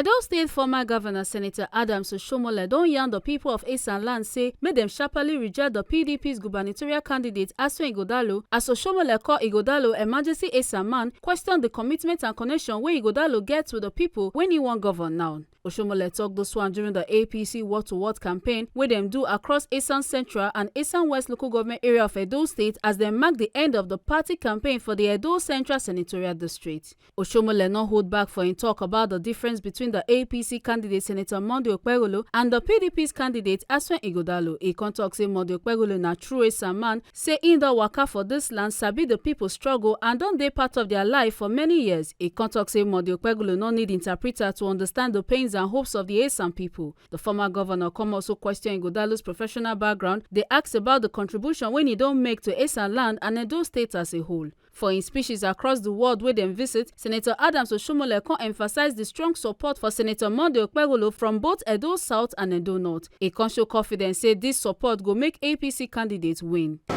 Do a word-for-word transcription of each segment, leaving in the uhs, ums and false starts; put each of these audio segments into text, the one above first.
Edo State former Governor Senator Adams Oshomole don yarn the people of Esan land say make dem sharply reject the P D P's gubernatorial candidate Asuen Igodalo, as Oshomole call Igodalo emergency Esan man, question the commitment and connection wey Igodalo get with the people when he wan govern now. Oshomole talk this one during the A P C word-to-word campaign wey dem do across Esan Central and Esan West local government area of Edo State as dem mark the end of the party campaign for the Edo Central Senatorial District. Oshomole no hold back for im talk about the difference between the A P C candidate Senator Monday Okpebholo and the P D P's candidate Asuen Igodalo. He come talk say Monday Okpebholo na true Esan man, say im don waka for this land, sabi the people struggle and don dey part of their life for many years. He come talk say Monday Okpebholo no need interpreter to understand the pains and hopes of the Esan people. The former governor come also question Igodalo's professional background, dey ask about the contribution wey he don make to Esan land and Edo State as a whole. For im speeches across the world wey dem visit, Senator Adams Oshomole come emphasize the strong support for Senator Monday Okpebholo from both Edo South and Edo North. He come show confidence say this support go make A P C candidates win. We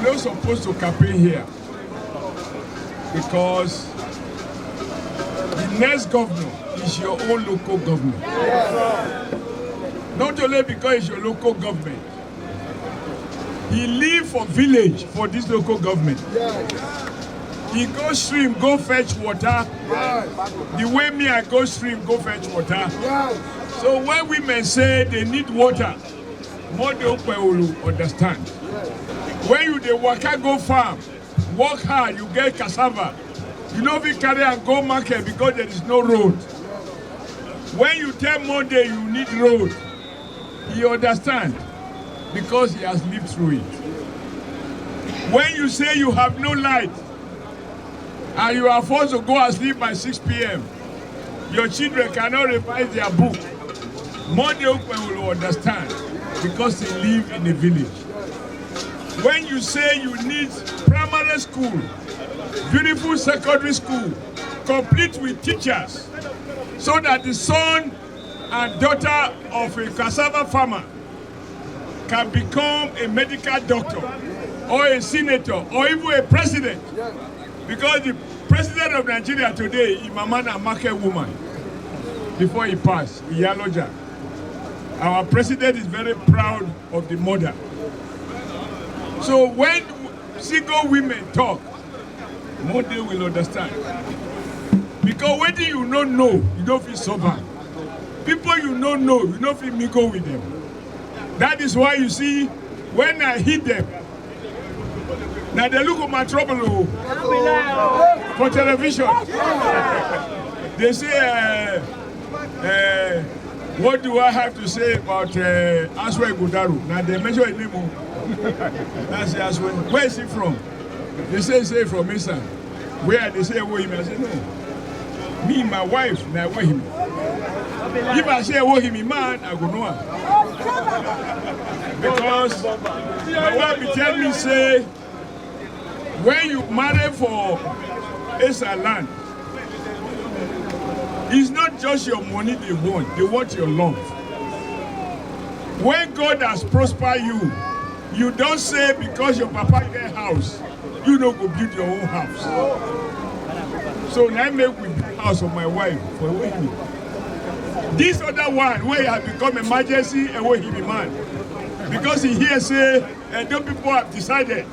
no suppose to campaign here because the next governor is your own local governor. Not only because it's your local government, he live for village for this local government. He go stream, go fetch water. The way me I go stream, go fetch water. So when women say they need water, Monday Okpebholo understand. When you dey waka go farm, work hard, you get cassava, you no fit carry am go market because there is no road. When you tell Monday you need road, he understand because he has lived through it. When you say you have no light and you are forced to go and sleep by six p.m., your children cannot revise their book, Monday Okpebholo will understand because he live in a village. When you say you need primary school, beautiful secondary school, complete with teachers, so that the son and daughter of a cassava farmer can become a medical doctor or a senator or even a president. Because the president of Nigeria today, Imama na market woman before he passed, Iyaloja. Our president is very proud of the mother. So when single women talk, Monday will understand. Because wetin you no know, you no fit solve am. People you no know, you no fit mingle with them. That is why you see, when I hit them, now they look at my trouble o. For television, they say, uh, uh, what do I have to say about uh, Aswe Gudaru? Now they mention his name o. That's the Aswe. Where is he from? They say, say from Esan. Where they say Ewohimi, I say no. Me, my wife, na Ewohimi. If I say Ewohimi man, I go know am. Because my wife be tell me say, when you marry for Esan land, it's not just your money they want, they want your love. When God has prospered you, you don't say because your papa get house, you no go build your own house. So now make we build house for my wife for Ewohimi. This other one, where he has become emergency Ewohimi man, because he hear say Edo people have decided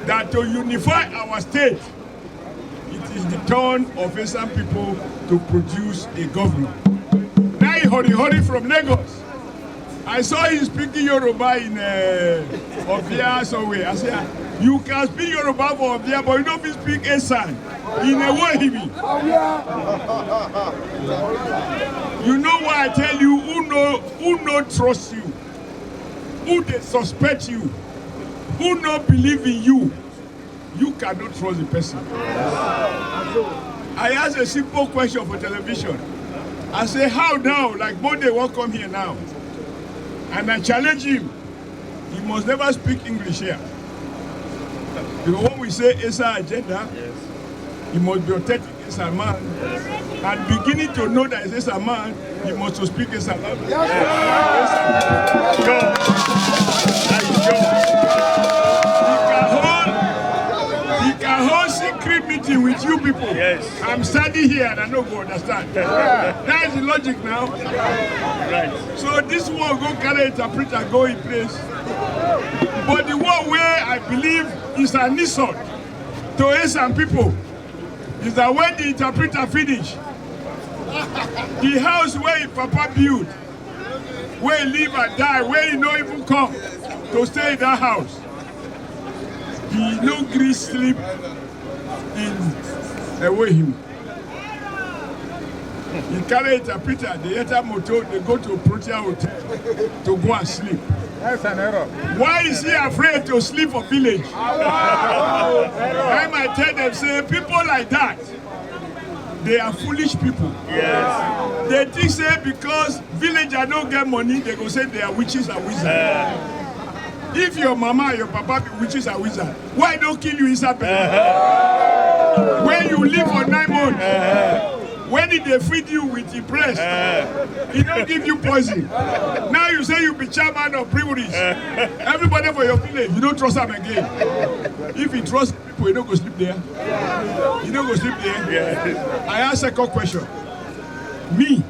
that to unify our state, it is the turn of Esan people to produce a governor. Now he hurry hurry from Lagos. I saw him speaking Yoruba in uh, Ovia somewhere. I said, "Ah, you can speak Yoruba for Ovia, but you don't fit speak Esan in Ewohimi." You know why I tell you, who no, who no trust you, who they suspect you, who no believe in you, you cannot trust the person. I ask a simple question for television. I say, how now? Like Monday won't come here now. And I challenge him. He must never speak English here. Because when we say Esan agenda, he must be authentic Esan man. And beginning to know that it's Esan man, he must to speak Esan language. Sure. That is sure. He can hold, he can hold secret meeting with you You people, yes. I'm standing here and I no go understand. That is the logic now. Right. So this one go carry interpreter go in place. But the one where I believe is an insult to some people is that when the interpreter finish, the house where papa build, where he live and die, where he no even come to stay in that house, he no gree sleep in Elohim. He carry interpreter, they enter motor, they go to Protea Hotel to go and sleep. That's an error. Why is he afraid to sleep for village? I might tell them, say, people like that, they are foolish people. Yes. They think say because villager no get money, they go say they are witches and wizards. If your mama and your papa be witches and wizards, why don't kill you inside bed? When you live for nine months, when did they feed you with the breast? He don't give you poison. Now you say you be chairman of breweries. Everybody for your village, you don't trust them again. If you trust people, you don't go sleep there. You don't go sleep there. I ask second question. Me,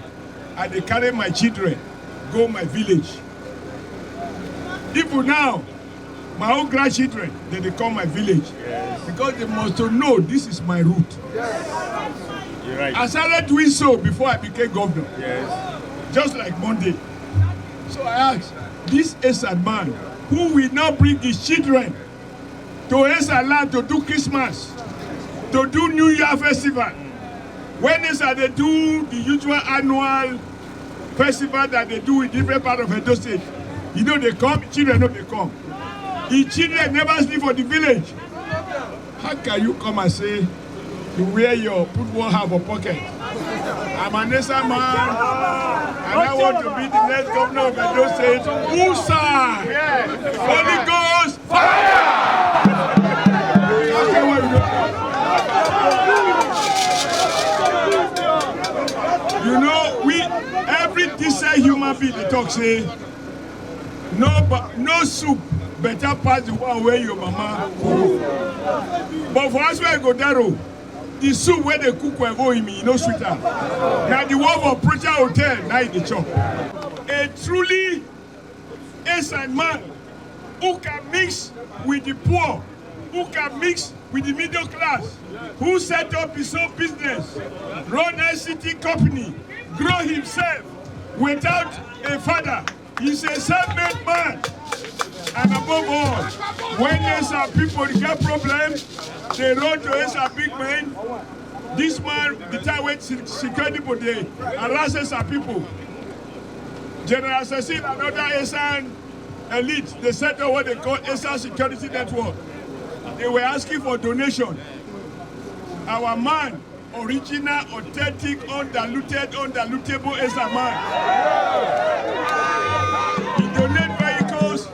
I dey carry my children go my village. Even now, my own grandchildren, they dey come my village because they must to know this is my root. You're right. I started doing so before I became governor. Yes. Just like Monday. So I ask, this Esad man who will now bring his children to Esad land to do Christmas, to do New Year festival, when Esad dey do the usual annual festival that they do in different part of Edo State, you know they come, children no dey come. The children never sleep for the village. How can you come and say you wear your put one half of pocket? I'm an Esad man, and I want to be the next governor of Edo State. Usa! Holy Ghost fire! Okay, what you know? You know, we, every decent human being dey talk say, no, ba- no soup better pass the one where your mama cook. But for us, where go Daro, the soup where they cook where go in me, no sweeter. Now the one for Preacher Hotel, now the chop. A truly Esad man who can mix with the poor, who can mix with the middle class, who set up his own business, run I C T company, grow himself without a father. He's a self-made man. And above all, when Esad people get problem, they run to Esad big man. This man, the time when se- security people, they harass Esad people. General Cecil and other Esad elite, they set up what they call Esad Security Network. They were asking for donation. Our man, original, authentic, undiluted, undilutable Esad man. He donate vehicles,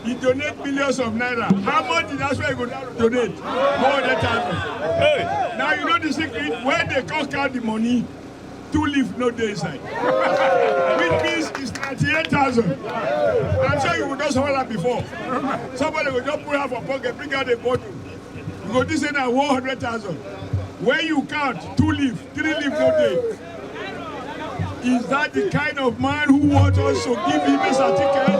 he donate millions of naira. How much did that guy go donate? Four hundred thousand. Hey. Now you know the secret. When they come count the money, two leaf no dey inside. Which means it's ninety-eight thousand. I'm sure you will just hold that before. Somebody will just pull out for pocket, bring out a bottle. You go this na one hundred thousand. When you count, two leaf, three leaf no dey. Is that the kind of man who wants us to give him a certificate?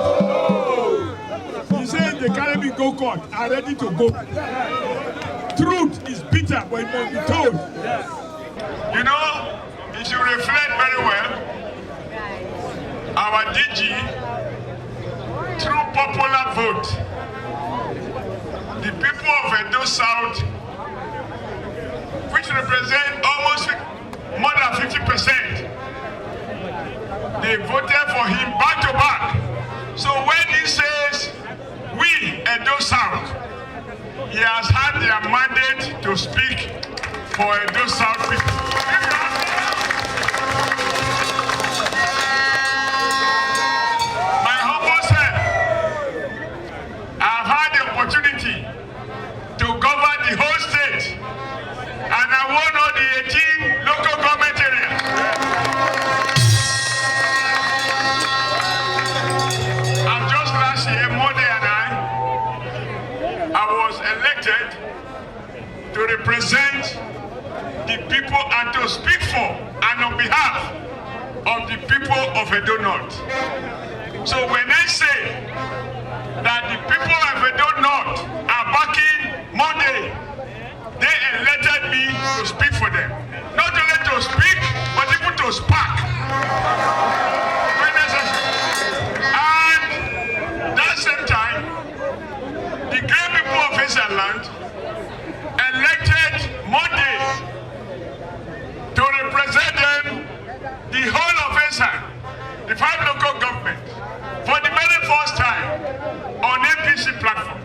He says they carry me go court. I'm ready to go. Truth is bitter, but it must be told. You know, if you reflect very well, our D G, through popular vote, the people of Edo South, which represent almost more than fifty percent, they voted for him back to back. So when he says, we, Edo South, he has had their mandate to speak for Edo South people. My humble self, I've had the opportunity to govern the whole state, and I won all the eighteen local government areas. And just last year, Monday and I, I was elected to represent Edo North. So when I say that the people of Edo North are backing Monday, they elected me to speak for them. Not only to speak, but even to spark when necessary. And that same time, the great people of Esan land elected Monday to represent them, the whole of Esan, the five local government, for the very first time on A P C platform.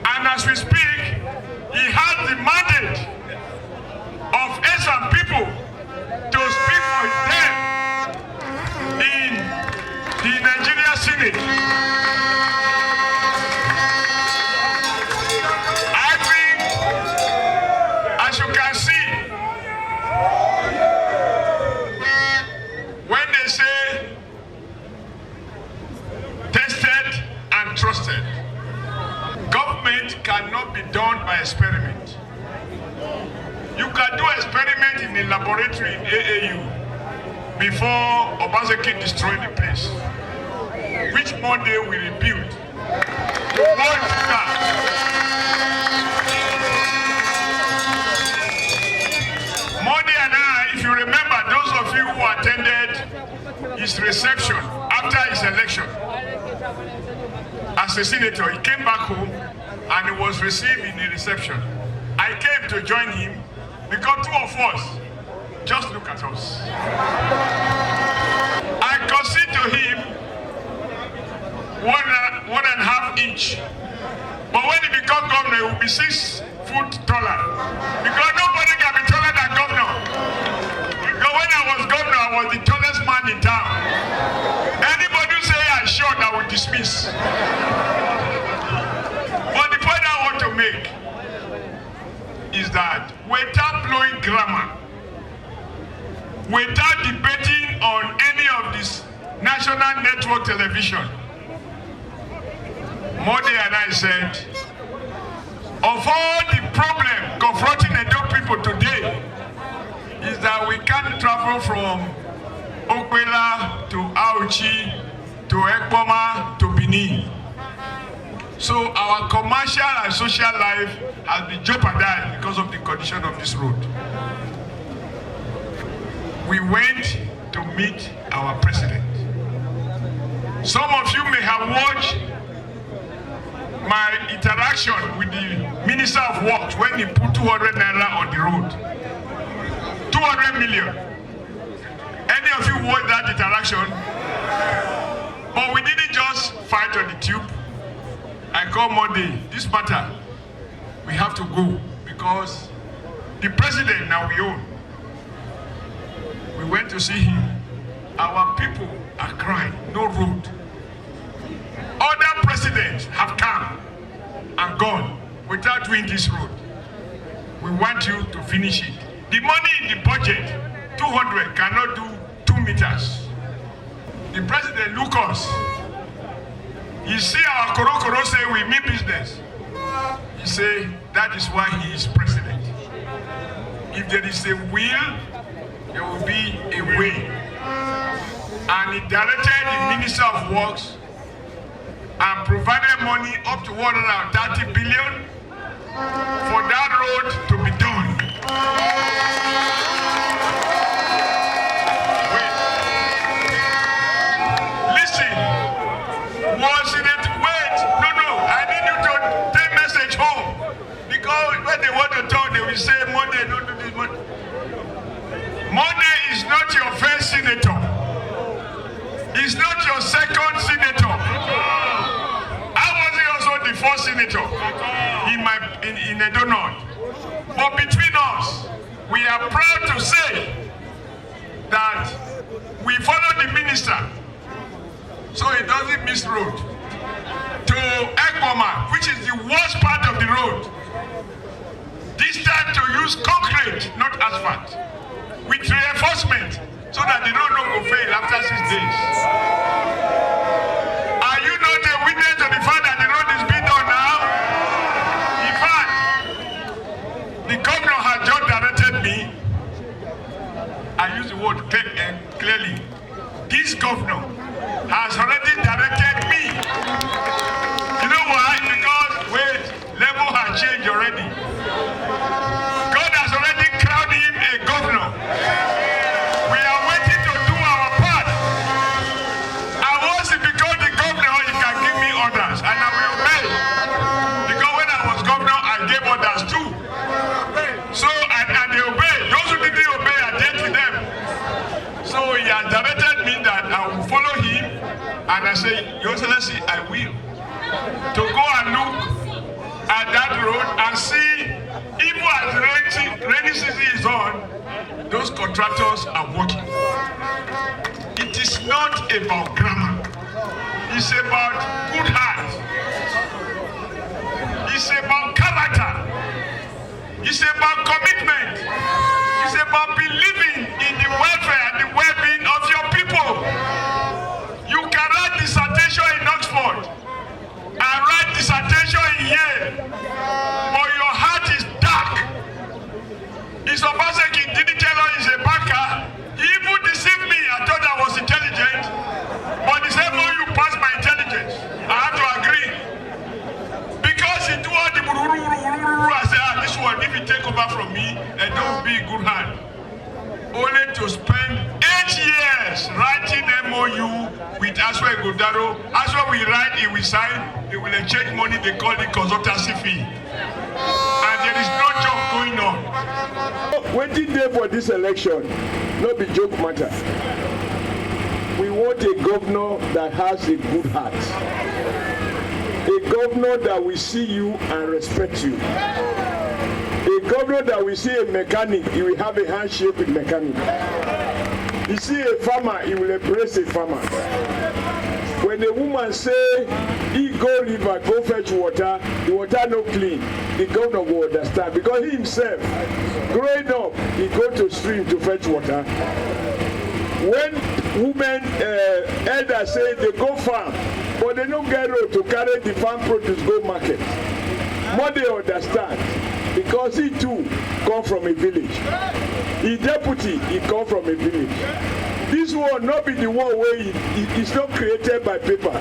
And as we speak, he has the mandate of Esan people to speak for them in the Nigeria Senate. I think, as you can see, when they say tested and trusted, government cannot be done by experiment. You can do experiment in a laboratory in A A U before Obaseki destroyed the place, which Monday we rebuild. What that? Monday and I, if you remember, those of you who attended his reception after his election as a senator, he came back home and he was received in a reception. I came to join him because two of us, just look at us. I concede to him one, one and a half inch. But when he become governor, he will be six foot taller. Because nobody can be taller than governor. Because when I was governor, I was the tallest man in town. Anybody who say I short, I will dismiss. But the point I want to make is that without blowing grammar, without debating on any of this national network television, Monday and I said, of all the problem confronting Edo people today, is that we can't travel from Okpela to Auchi to Ekpoma to Benin. So our commercial and social life has been jeopardized because of the condition of this road. We went to meet our president. Some of you may have watched my interaction with the Minister of Works when he put two hundred naira on the road. Two hundred million. Any of you watch that interaction? But we didn't just fight on the tube. I call Monday, this matter, we have to go because the president now we own. We went to see him. Our people are crying, no road. Other presidents have come and gone without doing this road. We want you to finish it. The money in the budget, two hundred, cannot do two meters. The president look us. He see our korokoro, say we mean business. He say that is why he is president. If there is a will, there will be a way. And he directed the Minister of Works and provided money up to one hundred and thirty billion for that road to be done. Wait. Listen. Was in it. Wait. No, no. I need you to take message home. Because when they want to talk, they will say, "Monday, don't do this." Monday, Monday is not your first senator. It's not your second senator. I wasn't also the first senator in my in, in Edo North. But between us, we are proud to say that we follow the minister, so he doesn't miss road, to Ekpoma, which is the worst part of the road. This time to use concrete, not asphalt, with reinforcement, so that the road no go fail after six days. Are you not a witness to the fact that the road is being done now? In fact, the governor has just directed me. I use the word clear, eh, clearly. This governor has already directed me. You know why? Because, wait, level has changed already. God has already crowned him a governor. We are waiting to do our part. I want to become the governor, he can give me orders, and I will obey. Because when I was governor, I gave orders too. So, and, and they obey. Those who didn't obey, I dealt with them. So he has directed me that I will follow him, and I say, "Your Excellency, I will." To go and look at that road and see, even as rainy, rainy season is on, those contractors are working. It is not about grammar. It's about good heart. It's about character. It's about commitment. It's about believing in the welfare and the well-being of your people. You can write dissertation in Oxford and write dissertation in Yale, but your heart is dark. Is Obaseki didn't tell us he's a banker. He even deceived me. I thought I was intelligent, but he said, "No, you passed my intelligence." I have to agree. Because he do all the bururu, bururu, bururu, I say, "Ah, this one, if he take over from me, and don't be in good hand." Only to spend eight years writing M O U with Aswa Igodaro. Aswa will write, he will sign, he will exchange money, they call it consultancy fee. And there is no job going on. Wetin dey for this election no be joke matter. We want a governor that has a good heart. A governor that will see you and respect you. A governor that will see a mechanic, he will have a handshake with mechanic. He see a farmer, he will embrace a farmer. When a woman say he go river, go fetch water, the water no clean, the governor go understand, because he himself, growing up, he go to stream to fetch water. When women, uh, elders say they go farm, but they no get road to carry the farm produce go market, Monday understand, because he too come from a village. He deputy, he come from a village. This one no be the one wey he, he is not created by paper.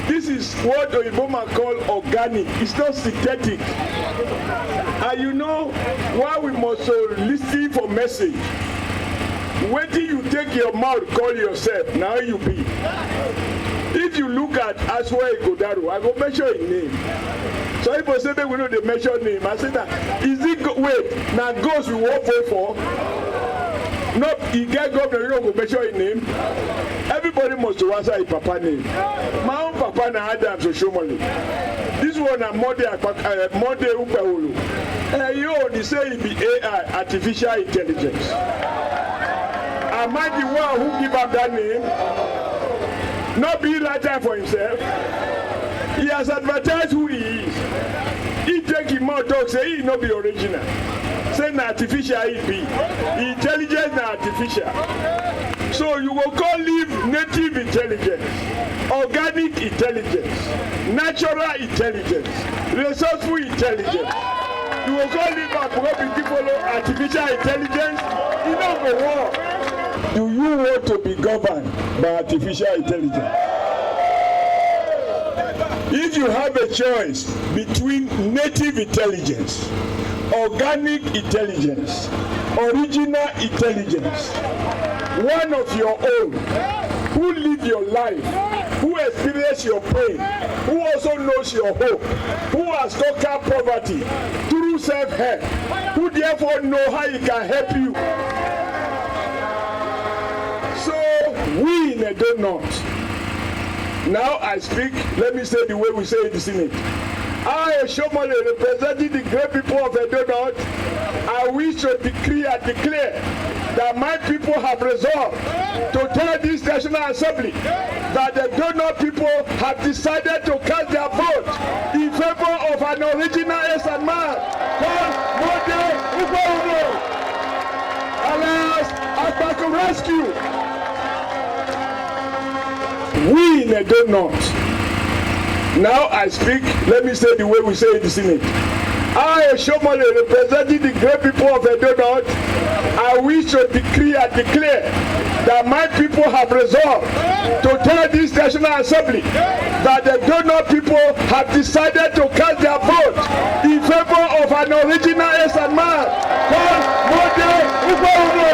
This is what Oyibo man call organic. It's not synthetic. And you know why we must so listen for message. Wetin you take your mouth call yourself, now you be. If you look at Aswa Igodaro, I go mention him name. So people say make we no dey mention name. I say that, is it go-, wait, na ghost we wan vote for? No, e get governor you no go mention him name. Everybody must to answer him papa name. My own papa na Adams Oshiomhole. This one na Monday Akpak-, uh, Monday Ukpewolo. Uh, you only say he be A I, artificial intelligence. Am I the one who give am that name? No be he write am for himself. He has advertised who he is. He take him out talk say he no be original. Say na artificial he be. Intelligence na artificial. So you go come leave native intelligence, organic intelligence, natural intelligence, resourceful intelligence. You go come leave am go begin follow artificial intelligence. E no go work. Do you want to be governed by artificial intelligence? If you have a choice between native intelligence, organic intelligence, original intelligence, one of your own, who live your life, who experience your pain, who also knows your hope, who has conquered poverty through self-help, who therefore know how he can help you. So, we in Edo North, now I speak, let me say the way we say it in the Senate. I, Oshiomhole, representing the great people of Edo North, I wish to decree and declare that my people have resolved to tell this National Assembly that the Edo North people have decided to cast their vote in favor of an original S and man called Monday Ukpewolo, alias Akpaku Rescue. We in Edo North, now I speak, let me say the way we say it in the Senate. I, Oshiomhole, representing the great people of Edo North, I wish to decree and declare And my people have resolved to tell this National Assembly that the Donor people have decided to cast their vote in favor of an original S and man called Monday Ugbo Ugbo,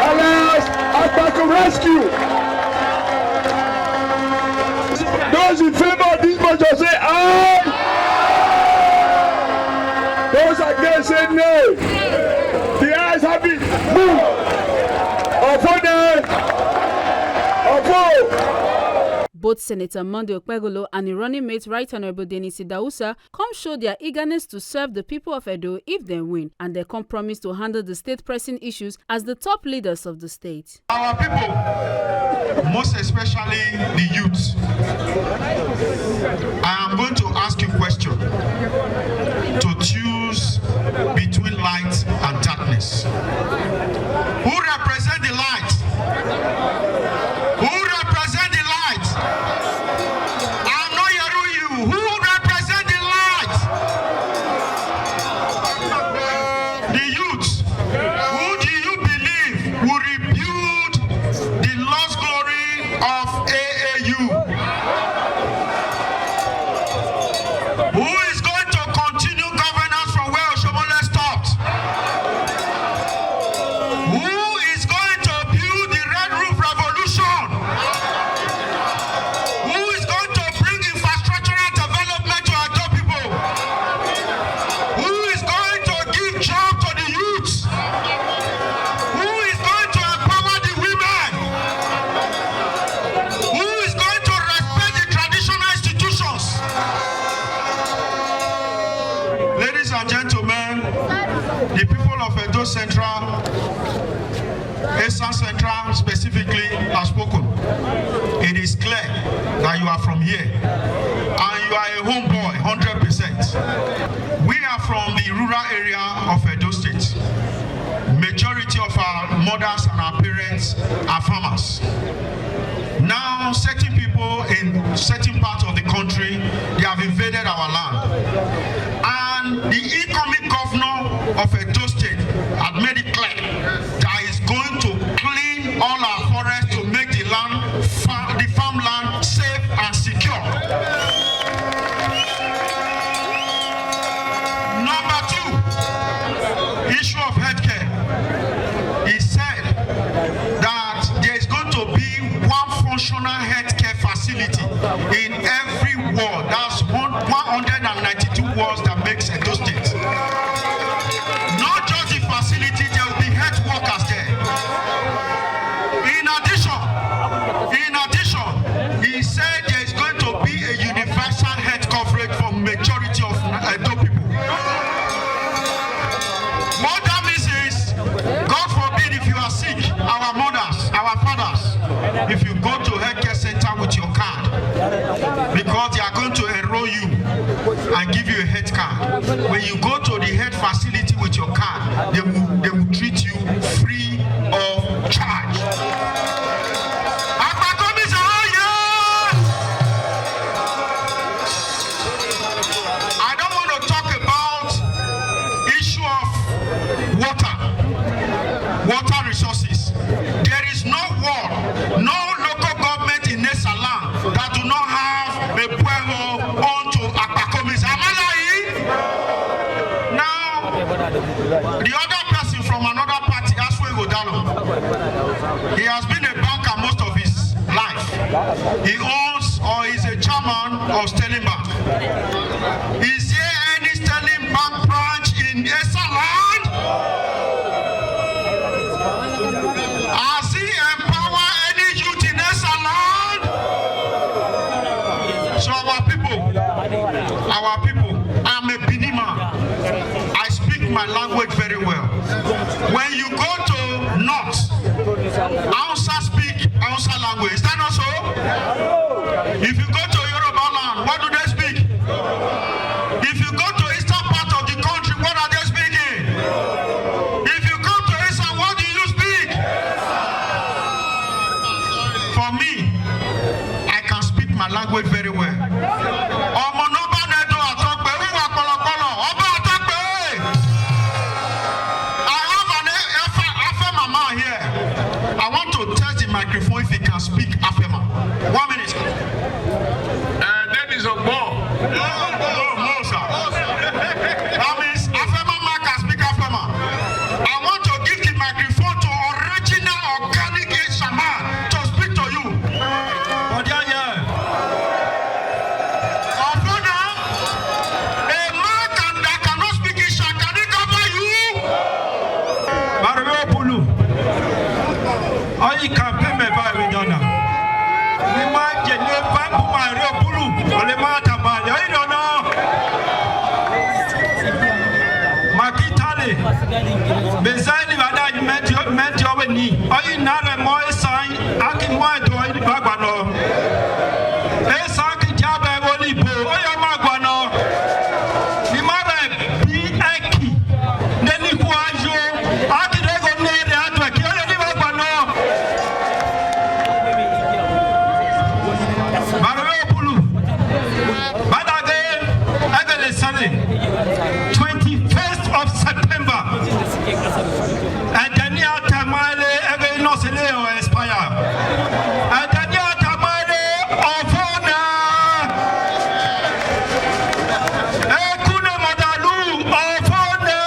alias Akpaku Rescue. Those in favor of this motion say aye. Those against say nay. The ayes have it. Move. Ofo dey. Ofo. Both Senator Monday Okpebholo and his running mate, Right Honorable Dennis Idahosa, come show their eagerness to serve the people of Edo if they win, and they come promise to handle the state pressing issues as the top leaders of the state. Our people, most especially the youth, I am going to ask you question to choose between light and darkness. Who represent the light? Who represent the light? I'm not hearing you. Who represent the light? The youth. Who do you believe will rebuild the lost glory of A A U? Who is going to continue governance from where Oshomole stopped? Who is going to build the Red Roof Revolution? Who is going to bring infrastructural development to Edo people? Who is going to give job to the youths? Who is going to empower the women? Who is going to respect the traditional institutions? Ladies and gentlemen, the people of Edo Central, Esan Central specifically, have spoken. It is clear that you are from here and you are a homeboy, hundred percent. We are from the rural area of Edo State. Majority of our mothers and our parents are farmers. Now, certain people in certain parts of the country, they have invaded our land. And the incoming governor of Edo State had made it clear that he's going to clean all our forests to make the land, fa-, the farmland safe and secure. Number two, issue of healthcare. He said that there is going to be one functional healthcare facility in every ward. That's one, one hundred and ninety-two wards that makes Edo State. Not just the facility, there will be health workers there. In addition, in addition, he said there is going to be a universal health coverage for majority of Edo people. What that means is, God forbid, if you are sick, our mothers, our fathers, if you go to healthcare center with your card, because they are going to enroll you and give you a health card. When you go to the health facility with your card, they will, they will treat you free of charge. Akpakomi say, oh yes! I don't want to talk about issue of water, water resources. There is no ward, no local government in Esan land that do not have a borehole onto Akpakomi. Am I lying? Now, the other person from another party, Aswe Godalo, he has been a banker most of his life. He owns or is a chairman of Sterling Bank. Is there any Sterling Bank branch in Esan land? Has he empowered any youth in Esan land? So our people, our people, I'm a Benin man. I speak my language very well. When you go to North, Hausa speak Hausa language. Is that not so? If you go to Yoruba land, what do they speak? If you microphone if he can speak Afema. One minute. Uh, Dennis Ogbo. Oh, oh, no, sir. That means Afema man can speak Afema. I want to give the microphone to original organic Asian man to speak to you. But yeah, yeah. Ofuna, a man can, that cannot speak Asian, can he cover you? Mario Bulu. All you campaign me by with Donna. Ni ma je ni ba bu Mario Bulu. Ole ma ta ba ya ino no. Makitale. Bezali bada menti menti owe ni. Oyi na re mo sign aki mo do oyi ba gba no. E sa ki ja be wo ni bo. Oyo ma gba no. Ni ma re bi aki. Ne ni ku ajo. Aki de go ne de ato ki oyo ni ma gba no. Mario Bulu. Badage, Ebele Sane, twenty-first of September. Adania Tamale, Ebele no Sele o expire. Adania Tamale, Ofona. Ekune Madalu, Ofona.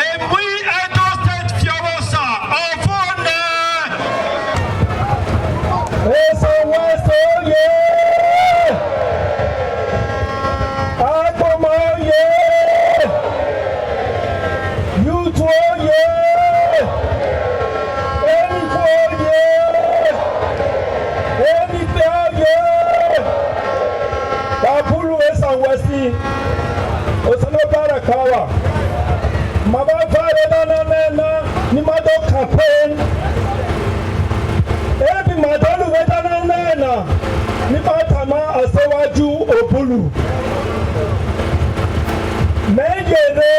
Emui Edo State Fiowosa, Ofona. Esan West oye! Agboma oye! Youth oye! Enugu oye! Enipe oye! Babulu Esan West, Osano Barakawa. Maba vale na na na na ni mado campaign. Ebi mado lu veta na na na ni mata ma Asiwaju Obulu. Mengele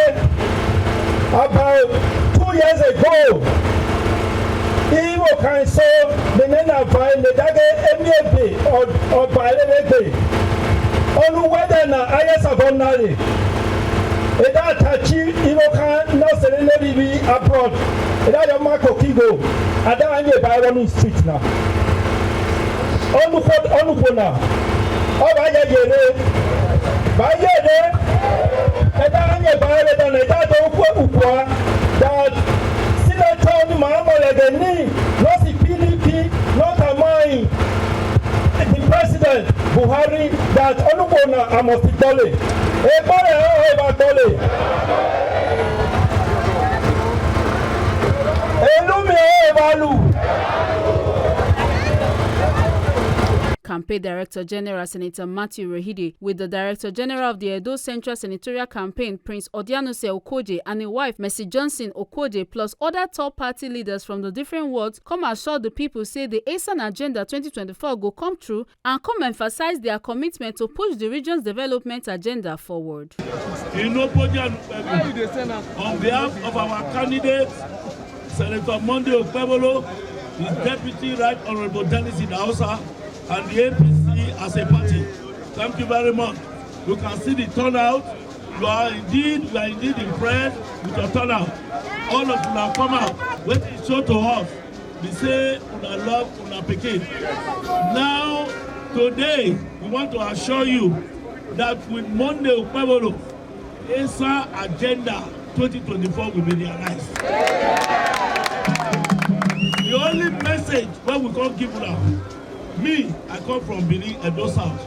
about two years ago. Iwo kan so the nena vai le dage emiebe or or baile. Onu whether na highest of ordinary. Eda tachi imo kan na selele bibi abroad. Eda yo mako kigo. Ada anye ba wonu street na. Onu ko onu ko na. O ba ye yere. Ba yere. Eda anye ba yere da na eda to ko ukwa. That senator ni ma mo lege ni. No si P D P, not a mine. The president Buhari that Olukona Amosi Tole. Ebole o eba Tole. Elumi o eba lu. Campaign Director General Senator Matthew Rehide with the Director General of the Edo Central Senatorial Campaign, Prince Odianose Okoje, and a wife, Mercy Johnson Okoje, plus other top party leaders from the different wards come assure the people say the ASAN Agenda twenty twenty-four go come true and come emphasize their commitment to push the region's development agenda forward. Inopoja Nupegu, on behalf of our candidate, Senator Monday Okpebolo, his deputy, Right Honorable Dennis Idahosa, and the A P C as a party. Thank you very much. You can see the turnout. You are indeed, you are indeed impressed with your turnout. All of you have come out. What it show to us, we say una love una pikin. Now, today, we want to assure you that with Monday Okpebolo, ASAN Agenda twenty twenty-four will be realized. The only message wey we come give una, me, I come from Benin, Edo South.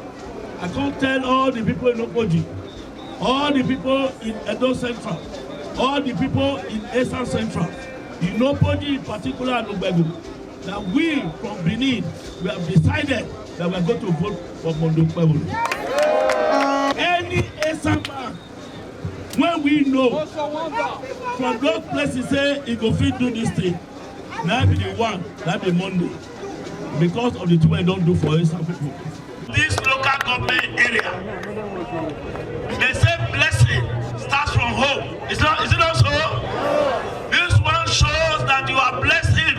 I come tell all the people in Okoji, all the people in Edo Central, all the people in ASAN Central, in Okoji in particular and Ogbegu, that we from Benin, we have decided that we are going to vote for Monday Okpebolo. Any ASAN man when we know from those places say he go fit do this thing, na be the one, that be Monday, because of the two wey don do for inside people. This local government area, they say blessing starts from home. Is not, is it not so? This one shows that you are blessed.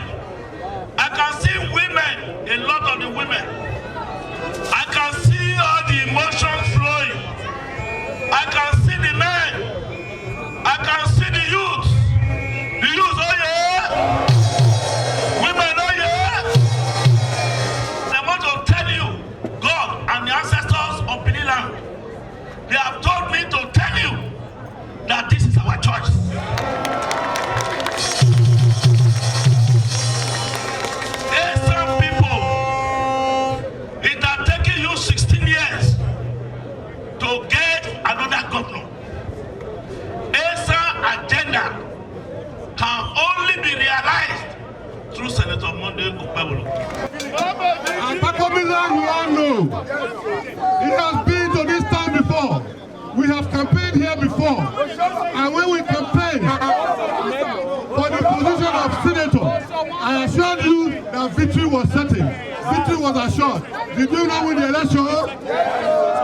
I can see women, a lot of the women. I can see all the emotions flowing. I can see the men. I can see the youth. The youth, oh yeah. through Senator Monday Okpebholo. Akpakomiza, we all know. He has been to this town before. We have campaigned here before. And when we campaigned for the position of senator, I assured you that victory was certain. Victory was assured. Did you not win the election?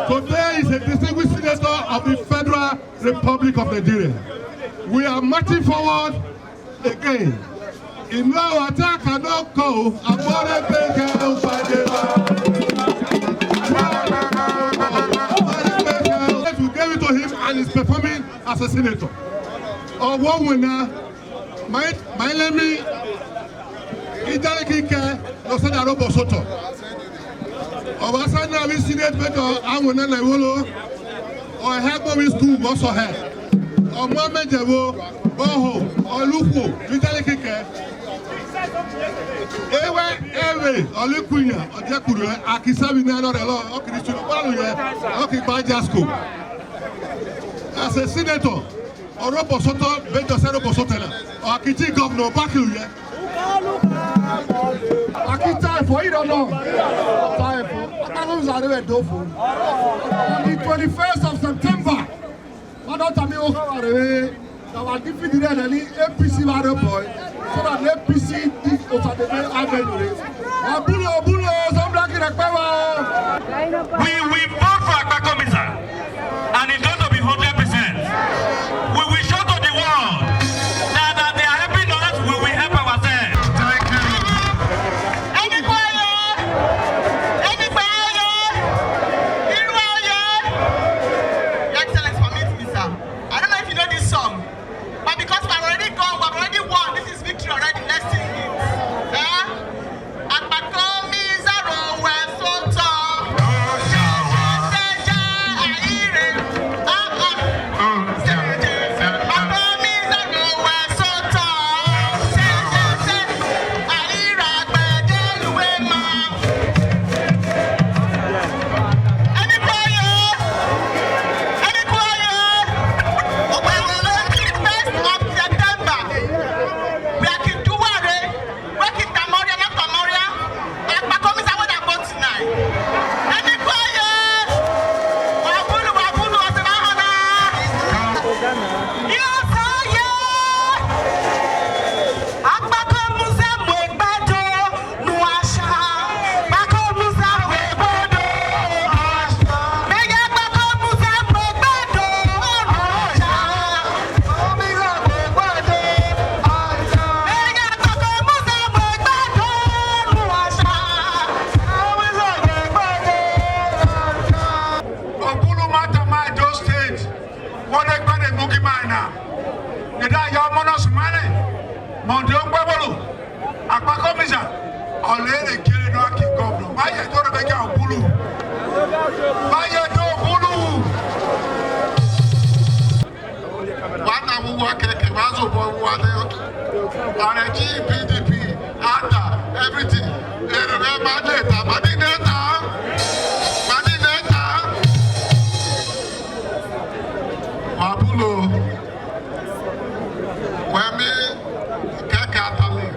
Today is a distinguished senator of the Federal Republic of Nigeria. We are marching forward again. Inú àwọn tí a kà náà kọ o, àbọ̀rẹ́ pé kẹ́ ẹ ń pàdé wa. We gave it to him and he's performing as a senator. Ọwọ́ wò ná, my my name is Idarikike Losada Robosoto. Ọbasa na mi Senate Major àwọn náà náà wọ́n lọ. Ọ̀hẹ́gbọ́n mi school wọ́n sọ hẹ́. Ọmọ mẹ́jẹ̀ wo bọ́ọ̀hù ọlúkù nítorí kíkẹ́. Ewe ewe ọlíkùnyà ọ̀jẹ̀kùrù ẹ̀ àkísàmì ní alọ́ rẹ̀ lọ ọkìrì ṣùgbọ́n bọ́ọ̀lù yẹ ọkì bá jà school. As a senator, Orobosoto, Major Serobosoto na ọkìtì governor bákìlù yẹ. Akita ẹ̀fọ́ yìí lọ́nà. Ata ẹ̀fọ́. Akpákó ń sàrẹ́ rẹ̀ dófo. On the twenty-first of September, wọ́n dọ́ta mi ó kọ́ wà rẹ̀ wé. Our defeat rẹ̀ rẹ̀ ní A P C wà rẹ̀ bọ̀. So that A P C di Osadebe avenue rẹ̀. Ọ̀bùnú ọ̀bùnú sọ́mbìlákì rẹ̀ pẹ́ wá. We will vote for Akpakomiza, and it's going to be hundred percent. We will show to the world that as they are helping us, we will help ourselves. Thank you. Ẹni kú ayọ̀, ẹni pẹ̀ ayọ̀, irú ayọ̀. Your Excellency, permit me, sir. I don't know if you know this song, but because we've already gone, we've already won. This is victory already. Let's sing it. Eh? Akpakomiza ro we soto. Seja aire. Ah, ah. Akpakomiza ro we soto. Seja se aira gbede luwe ma. Ẹni kú ayọ̀. Ẹni kú ayọ̀. First of September. We are Kinduware. Wake it, Tamoria, not Tamoria. Akpakomiza wey dey vote tonight. Let me call you. Wabulu, wabulu, ọsẹ máa hàn náà. Yóò sọ yẹ. Akpakomiza mú ìgbàdo nù àṣà. Akpakomiza mú ìgbàdo nù àṣà. Mẹ̀yà Akpakomiza mú ìgbàdo nù àṣà. Obulu mata ma Edo State. Wọ́n lé gbẹ́dẹ̀ mú kí máa nà. Nígbà yà ọmọ náà sùn máa nì. Mọ̀ndé ó gbẹ́ bọ́lù. Akpakomiza. Ọ̀lẹ́ lè kéré náà kí gọ́ọ̀nù. Má yẹ tó rẹ̀ bẹ́ kí àwọn búlù. Má yẹ tó búlù. Wana wuwa keke, wazo bo wuwa de. Ọ̀rẹ́ G P D P, ata, everything. Èrè rẹ̀ máa dé ta, máa dín dé ta. Máa dín dé ta. Wà á búlò. Wẹ̀mí kẹ̀kẹ́ àtàlẹ̀.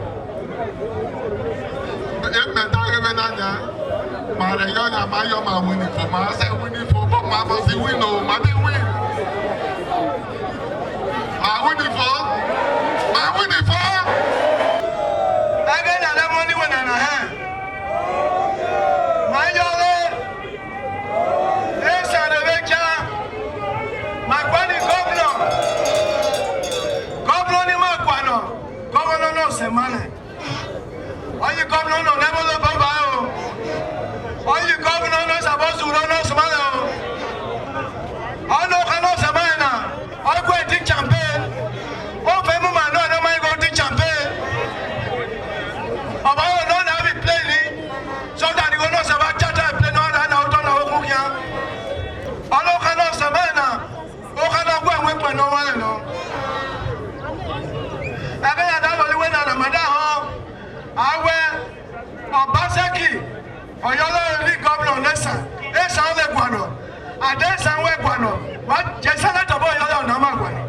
Ekpẹ̀ta ebe n'anya. Ma rẹ̀ yọ nya ma yọ ma win ifo. Ma sẹ win ifo. Bọ ma bọ si win o. Ma di win. Ma win ifo. Ma win ifo. Ebe na na money wey na na hand. Ma yọ re. Esa de becha. Ma kwani governor. Governor ni ma kwano. Governor no se mane. Only governor no never go bye o. Only governor no suppose to run us man o. Ono kano se mane na. Oi go e drink champagne. O famous man no no man go drink champagne. Baba o no na be play ni. So that you go no se ba cha cha play no na na o to na o ku kia. Ono kano se mane na. O kano go e we pe no wa no. Ebe ya da lo we na na mada ho. Awe Obaseki, Oyo lo ni governor Nesa, Esa le guano, Ade Esa we guano, wa je senator bo Oyo lo na ma guano.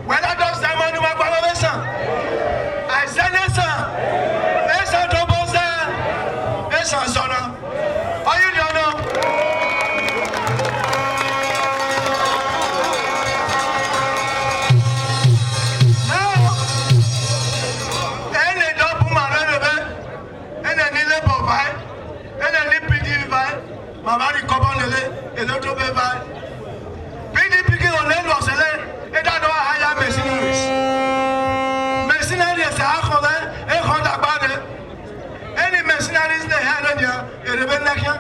Whether those time ni ma guano Nesa, I say Nesa, Akọlẹ, ekọ dagba de. Any mercenaries dey here, no dia, erebe nakia.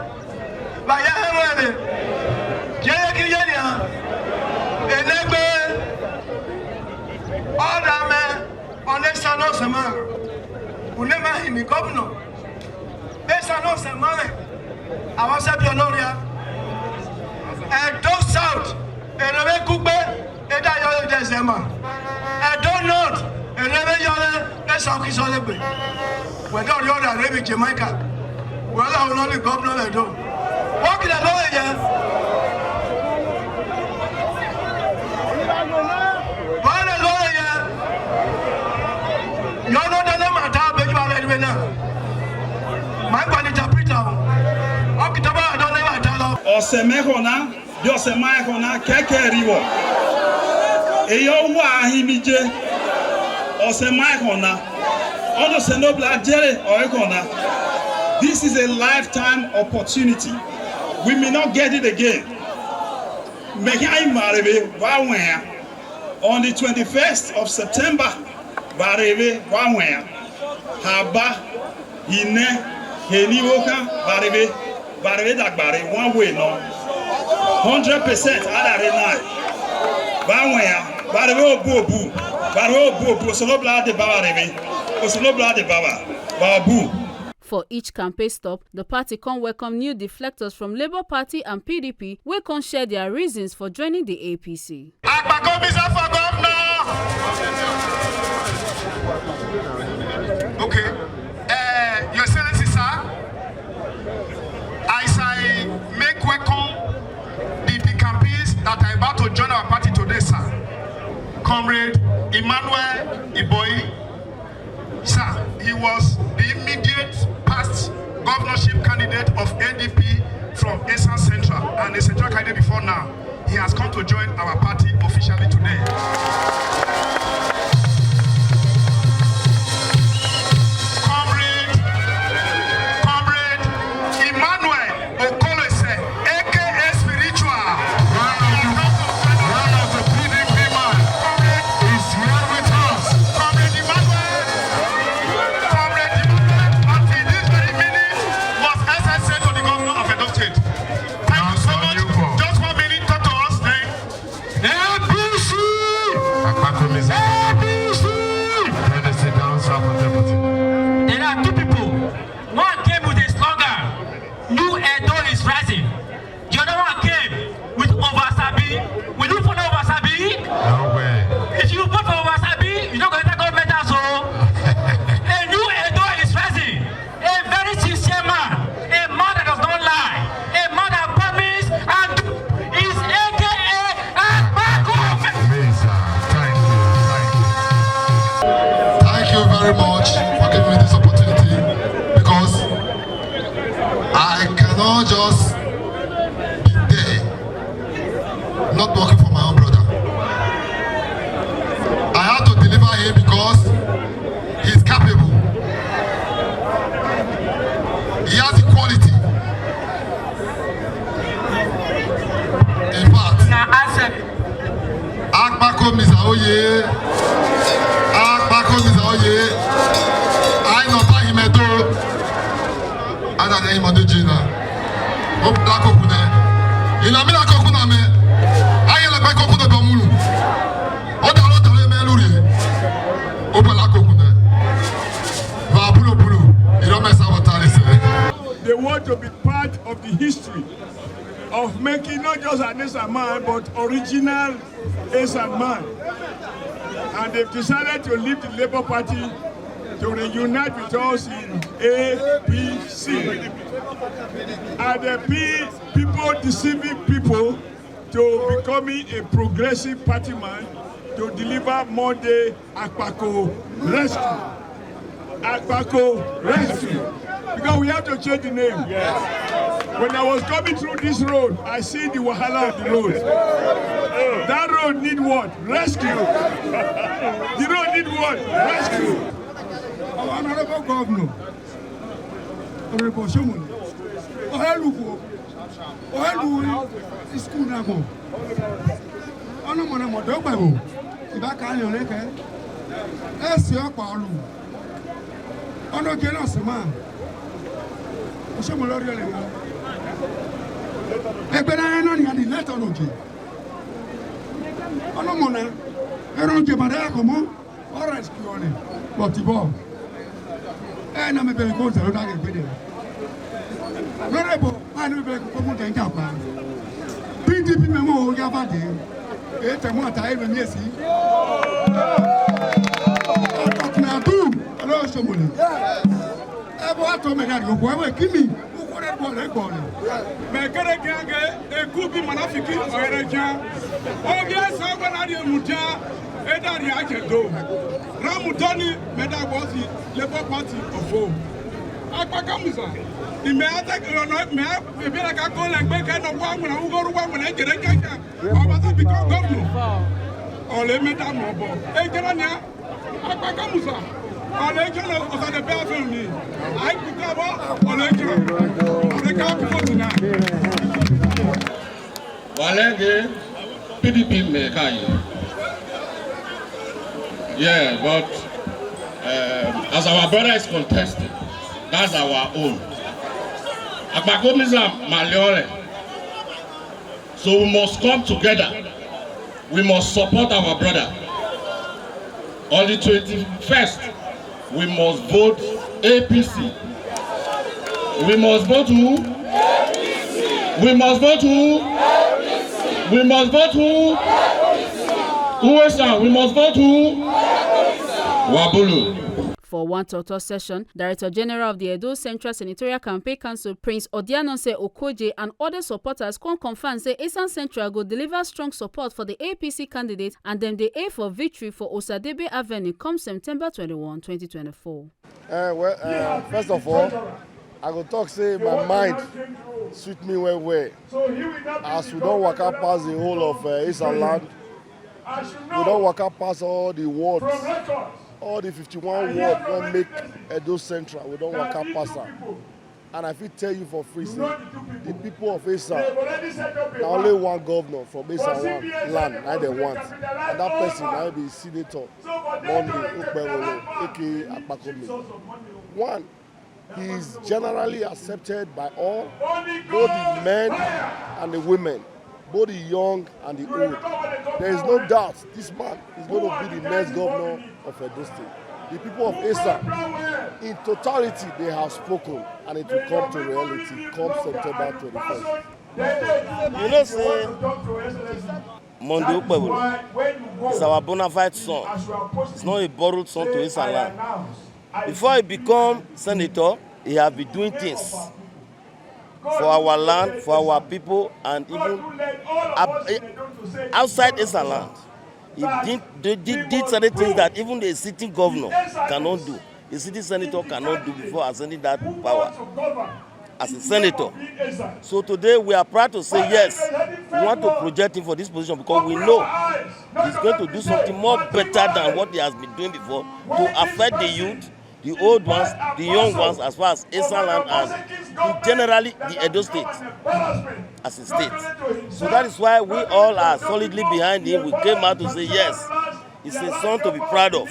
Ba ya he wele. Jere ki ye dia. Enegbe. Order me. Only Sano Sama. Unema himi governor. Esa no se mame. Awa se bi oloria. Edo South. Erebe kugbe. Eda yo de zema. Edo North. Erebe yore. Esa ki so legbe. We don yo da rebi Jamaica. We la only governor Edo. What can I do again? What can I do again? You know the name of that baby, I don't know. My one interpreter. Okitaba, I don't know. Ọsẹ mẹ́kànlá, bí ọsẹ mẹ́kànlá, kẹ́kẹ́ rí wọ̀. Èyí ó wà ahimije. Ọsẹ mẹ́kànlá. Ọdún Senobla jẹ́rẹ̀ ọ̀rẹ́ kan náà. This is a lifetime opportunity. We may not get it again. Mẹ̀kí ayé màrèwé wá wẹ̀yà. On the twenty-first of September, màrèwé wá wẹ̀yà. Haba, Ine, Heniwoka, màrèwé, màrèwé dàgbàrè, one way nọ. Hundred percent, adàrè náà. Wá wẹ̀yà, màrèwé òbu òbu, màrèwé òbu òbu, Osolobla dé bá màrèwé, Osolobla dé bá wà, wà òbu. For each campaign stop, the party come welcome new deflectors from Labour Party and P D P wey come share their reasons for joining the A P C. Akpako Misa for governor. Okay. Uh, Your Excellency, sir, as I make welcome the, the campaigns that are about to join our party today, sir. Comrade Emmanuel Iboyi, sir, he was the immediate past governorship candidate of N D P from Esan Central and a central candidate before now. He has come to join our party officially today. Comrade, Comrade Emmanuel Okolese, A K A Spiritual. One of the, one of the P D P man is here with us. Comrade Emmanuel, Comrade Emmanuel, until this very minute, was S S A to the governor of Edo State. Thank you so much. Just one minute, talk to us then. A P C! Akpako Misa. A P C! Then they sit down, sir, for deputy. There are two people. One came with a slogan, "New Edo is rising." The other one came with Obasabi. Will you follow Obasabi? No way. If you vote for Obasabi, you no go enter government house o. A new Edo is rising. A very sincere man. A man that does not lie. A man that promise and do is A K A Akpako. Misa, thank you, thank you. Thank you very much for giving me this opportunity, because I cannot just be there, not working for my own brother. I have to deliver him because he's capable. He has the quality. In fact, Akpako Misa Oye. Akpako Misa Oye. I know by him at all. Ada na imo de jina. O la koku ne. Ina mi la koku na me. Aye la pa koku na do mulu. O da lo da le me luri. O ba la koku ne. Va bulo bulo. Iro me sa wa tale se. They want to be part of the history of making not just an Esan man, but original Esan man. And they've decided to leave the Labour Party to reunite with us in A P C. And the pe-, people deceiving people to becoming a progressive party man to deliver Monday Akpako rescue. Akpako rescue. Because we have to change the name. Yes. When I was coming through this road, I see the wahala of the road. That road need what? Rescue. The road need what? Rescue. Our honorable governor, Honorable Shomoni, Ohelugo, Ohelu is school now. Ono mona modo gbawo. Iba ka ni oleke. Esi ọkpa ọlụ. Ọnụ oge na ọsịma. Oshomolori ọlịma. Egbe na ya nọ na ya dị leta ọnụ oge. Ọnụ mụ na. Ẹran oge mara ya kọmọ. Ọ rescue ọlị. But ibo. Ẹ na mebere ko zero na egbe de. Lọ́rọ̀ ìbò, máa ní bẹ̀rẹ̀ kókó mú jẹ́ ìjà pa. P D P mẹ́mọ́ o yá bá dé. Èyí tẹ̀ mú àtà ẹ̀rọ ní èsì. Ọ̀tọ̀kùnrin àdú, ọlọ́run ṣe mọ̀lẹ́. Ẹ bọ́ wá tó mẹ́rin àdìgbò, ẹ wẹ̀ kí mi, kókó rẹ̀ bọ̀ rẹ̀ gbọ̀ rẹ̀. Mẹ̀kẹ́rẹ́ kí á gẹ ekú bí mànáfíkì ọ̀rẹ́ já. Ó bí ẹ̀sán ọgbẹ́ náà rí èmù já, ẹ dàrí àjẹ̀dó. Rámù tọ́ni, mẹ́ta bọ́ọ̀sì, Labour Party ọ̀fọ́. Akpakamusa, ime ata ọnụ ime ebere ka ko le gbe ke no wa nwere ugoro wa nwere jere jaja. Obasa become governor. Ole meta mo bo. E jere nya. Akpakamusa. Ole jere osa de be afi ni. Ai ku ka bo. Ole jere. Ole ka ku mo tina. Walenge, P D P me kai. Yeah, but um, as our brother is contesting, that's our own. Akpakomiza Maliore. So we must come together. We must support our brother. On the twenty-first, we must vote A P C. We must vote who? We must vote who? We must vote who? Uwesa, we must vote who? Wabulu. For one tok-tok session, Director General of the Edo Central Senatorial Campaign Council, Prince Odianonse Okoje, and other supporters come confirm say Esan Central go deliver strong support for the A P C candidate and dem dey aim for victory for Osadebe Avenue come September twenty-one, twenty twenty-four. Uh, well, uh, first of all, I go talk say my mind sweet me well well. As we don waka pass the whole of uh, Esan land, we don waka pass all the wards, all the fifty-one ward wey make Edo Central, we don waka pass am. And I fit tell you for free say the people of Esan, na only one governor from Esan one land na dem want, and that person na be Senator Monday Okpebholo, A K A Akpakome. One, he is generally accepted by all, both the men and the women, both the young and the old. There is no doubt this man is going to be the next governor of Edo State. The people of Esan, in totality, they have spoken, and it will come to reality come September twenty-first. You know say Monday Okpebholo is our bona fide son. He's not a borrowed son to Esan land. Before he become senator, he have been doing things for our land, for our people, and even ab- eh, outside Esan land. He did, did, did, did certain things that even a sitting governor cannot do. A sitting senator cannot do before ascending that power as a senator. So today we are proud to say yes, we want to project him for this position because we know he's going to do something more better than what he has been doing before to affect the youth, the old ones, the young ones, as far as Esan land and generally the Edo State as a state. So that is why we all are solidly behind him. We came out to say yes, he's a son to be proud of.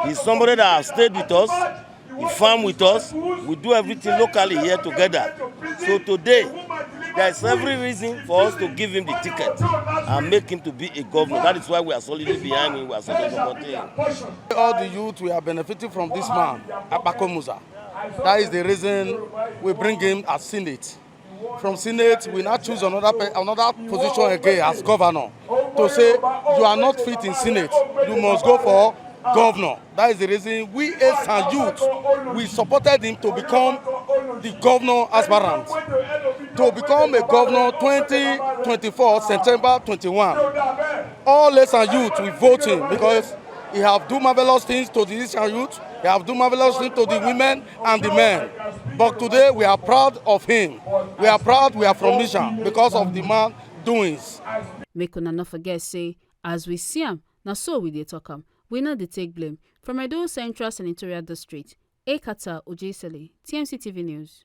He's somebody that has stayed with us. He farm with us. We do everything locally here together. So today, there is every reason for us to give him the ticket and make him to be a governor. That is why we are solidly behind him. We are solidly supporting him. All the youth, we are benefiting from this man, Akpakomuza. That is the reason we bring him as Senate. From Senate, we now choose another pe- another position again as governor to say you are not fit in Senate, you must go for governor. That is the reason we as a youth, we supported him to become the governor aspirant, to become a governor twenty twenty-four September twenty-one. All as a youth, we vote him because he have do marvelous things to the Asian youth. He have do marvelous things to the women and the men. But today we are proud of him. We are proud we are from Mishan because of the man doings. Make una no forget say, as we see am, na so we dey talk am. We no dey take blame. From Edo Central Senatorial District, Ekata Ojesele, T M C T V News.